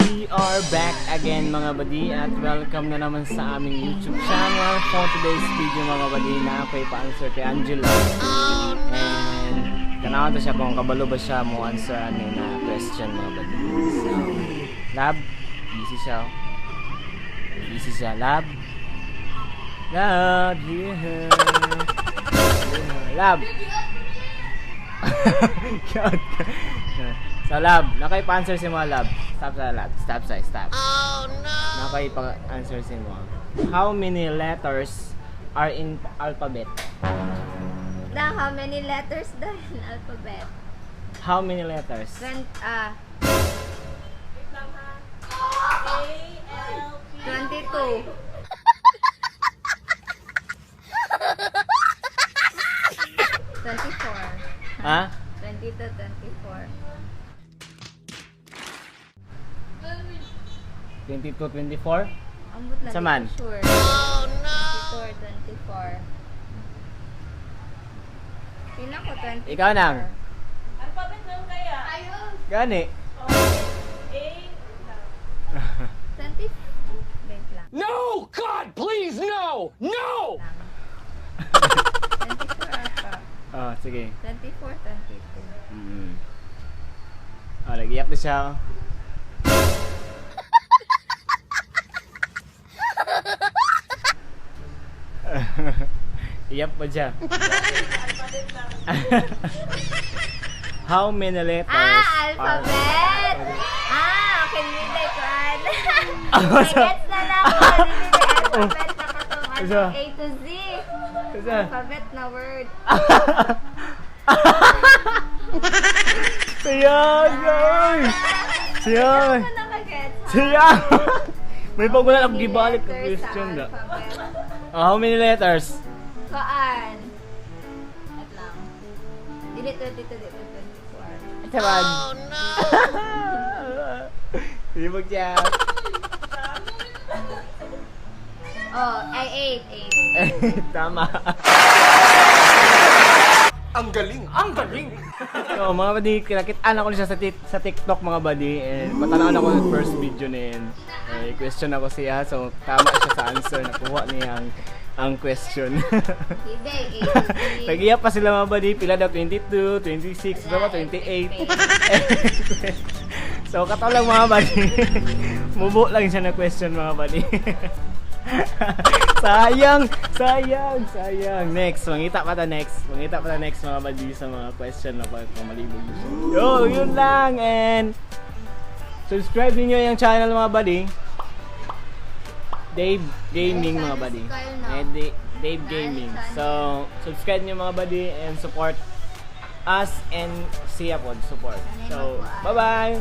We are back again, mga buddy, at welcome na naman sa aming YouTube channel. For today's video, mga buddy, na ako ipa-answer kay Angela. And tanawan to siya kung kabalo ba siya mo answer ano na question, mga buddy. So, love, busy siya, oh. Busy siya, love. Love, yeah. Yeah. Love. Cute. So, love, nakay pa-answer si mga love. Stop sa love. Stop sa stop. Oh no. Nakay pa-answer si mo. How many letters are in alphabet? Da, how many letters da in alphabet? How many letters? 22. 24. Ha? 22, 24. 22, 24? Ambot lang. Sa man? Di ko sure. Oh, no! 22 or 24. Pila ko 24. Ikaw nang. Alphabet lang kaya? Gani. A lang. 20. Wait lang. No! God, please, no! No! Lang. 24 ata. Oh, sige. 24, 22. Oh, nag-iyak na siya, oh. Iyak pa siya. Alphabet lang. How many letters Ah, are alphabet! Ah, okay, hindi kuan. Ah, Gets na lang ako. Hindi alphabet na katong ano, Isa. A to Z. Isa. Alphabet na word. Sayang! Ay! Sayang! Ano nakagets? Sayang! May pag wala akong Many gibalik na letters sa question da. alphabet. Oh, how many letters? Kuan. At lang. Dili 22, dili 24. Saban. Oh no! Libog siya. Oh, ay 8, 8. Tama. Ang galing! Ang galing! So, mga buddy, kinakitaan ako siya sa TikTok, mga buddy. And patanawan ako ng first video na yun. Eh, question ako siya. So, tama siya sa answer. Nakuha niya ang question. Hindi, A to Z. Nagiya pa sila, mga buddy. Pila daw? 22, 26, so, 28. So, kataw lang, mga buddy. Mubo lang siya na question, mga buddy. Sayang! Sayang! Sayang! Next, mangita pa ta next. Mangita pa ta next, mga buddy, sa mga question na pag malibog siya. Yo, yun lang! And subscribe ninyo yung channel, mga buddy. Dave Gaming, mga buddy. Eh, Dave Gaming. So, subscribe niyo, mga buddy, and support us and siya po support. So, bye-bye!